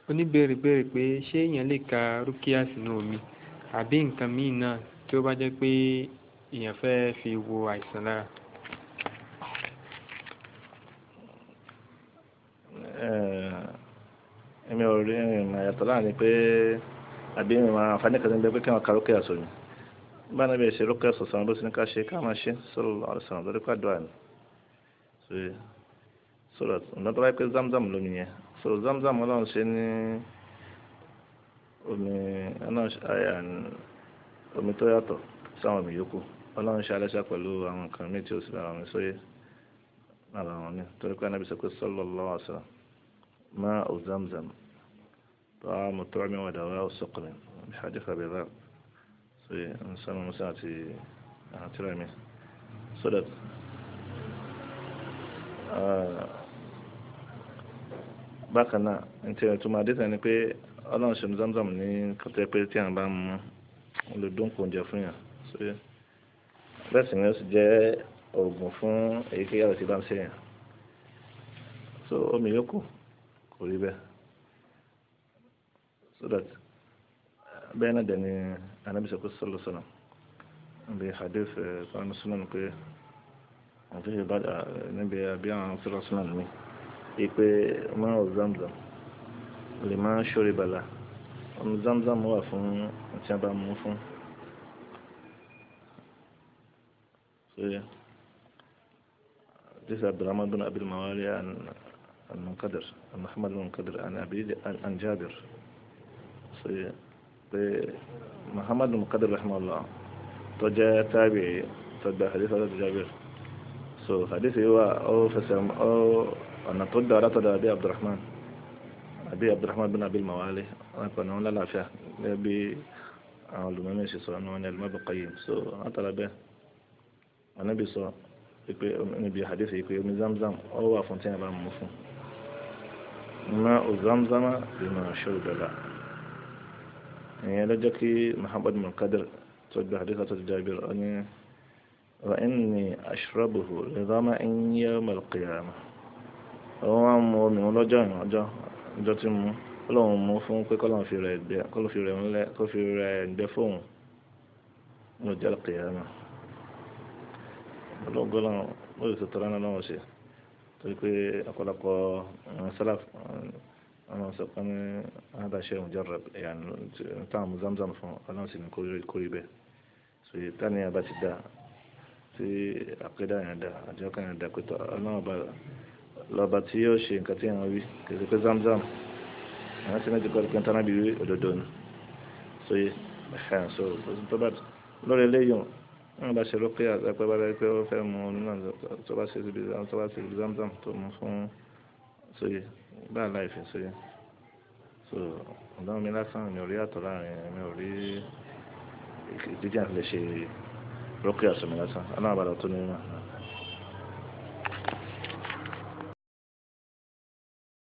Oníbèrè béèrè pé ṣé èèyàn lè ka rúkìá sínú omi àbí nǹkan míì náà tí ó bá jẹ́ pé èèyàn fẹ́ fi wo àìsàn lára. Èmi ò rí ìmọ̀ yàtọ̀ láàrin pé àbí ìmọ̀ àǹfààní kan tó ń bẹ pé kí wọ́n ka rúkìá sómi. Bá nàbẹ̀ ṣe rúkìá sọ̀sọ̀ bó ṣe ní ká ṣe ká máa ṣe sallallahu alaihi wasallam lórí pàdó àná. So that ọ̀nà tó bá yẹ pé zamzam lómi yẹn. So zamzam ọlọ́run ṣe ní omi omi tó yàtọ̀ sáwọn omi yòókù. Ọlọ́run ṣe alẹ́ṣà pẹ̀lú àwọn nǹkan míì tí ó sì lára wọn sóyè lára wọn ní. Torí pé Ànábì sọ pé sallallahu alaihi wasallam ma'u zamzam ta'amu tu'min wa dawa'u suqmin bí hadith Abi Dharr sóyè ń sọ́nà musa àti àtìrà mi. So that bákan náà ntí ẹ̀ tó máa dé tán ni pé ọlọ́run ṣe zamzam ní kọ́tẹ́ pé tí àwọn bá mú olùdókòwò oúnjẹ fún yàn sóyè bẹ́ẹ̀ sì ni ó sì jẹ́ oògùn fún èyíkéyìí àrùn tí bá ń ṣe yàn. So omi yòókù kò rí bẹ́ẹ̀. So that bẹ́ẹ̀ náà dẹ̀ ni Ànábì sọ pé sallallahu alaihi wasallam níbi hadith kan sunan pé àti ìbádà níbi àbí àwọn sọ̀rọ̀ sunan mi ìpè ma'u zamzam lima shuriba lahu. Omi zamzam wà fún tí a bá mú fún. So yeah. This is Abdurrahman bin Abil Mawali and Munkadir, and Muhammad bin Munkadir and Abi and Jabir. So yeah. Pé Muhammad bin Munkadir rahimahullah tó jẹ́ tabi'i tó gba hadith ọ̀dọ̀ Jabir. So hadith yìí wà ó fẹsẹ̀ ó ọ̀nà tó dára tó dára bí Abdurrahman àbí Abdurrahman bin Abil Mawali wọn pẹ̀lú wọn lálàáfíà gẹ́gẹ́ bí àwọn olùmọ̀mí ṣe sọ wọn ní Al-Imam Qayyim. So wọn tara bẹ́ẹ̀ Ànábì sọ pé níbi hadith yìí pé omi zamzam ó wà fún tí wọn bá mú fún. Ma'u zamzama lima shuriba lahu. Ìyẹn ló jẹ́ kí Muhammad bin Munkadir tó gba hadith àti Jabir ó ní wa inni ashrabuhu li dhama'in yawm al-qiyamah. Òun wá mú omi òun lọ́jọ́ ìrìn ọjọ́ ọjọ́ tí mú ọlọ́run mú fún pé kọ́lọ́run fi rẹ̀ gbẹ kọ́lọ́run fi rẹ̀ ńlẹ̀ kó fi rẹ̀ gbẹ fóun ní ọjọ́ al-qiyamah. Ọlọ́gbọ́n ó lè tọ́ra náà lọ́wọ́ ṣe torí pé ọ̀pọ̀lọpọ̀ àwọn sálàf àwọn sọ pé ní hādhā shay'un mujarrab yàní táwọn mú zamzam fún ọlọ́run sì ní kórí bẹ́ẹ̀. So táníyàn bá ti dá tí àkídà yẹn dá àjọkàn yẹn dá pé tọ́ ọlọ́run bá lọ́ba tí yóò ṣe nǹkan tí yẹn wí kì í ṣe pé zamzam àwọn tí wọ́n ti kọ́ pé tánà bí wí òdodo ni. So ẹ̀hẹ́n so tó bá lórí eléyìí wọn bá ṣe lókè àtàpẹ́ bá rẹ pé ó fẹ́ mu náà tó bá ṣe ibi tó bá ṣe ibi zamzam tó mu fún so báà láìfi so so ọ̀dọ́ mi lásán mi ò rí àtọ̀ láàrin mi ò rí ìdíjà lè ṣe lókè àsọmi lásán aláàbàdà tó ní náà.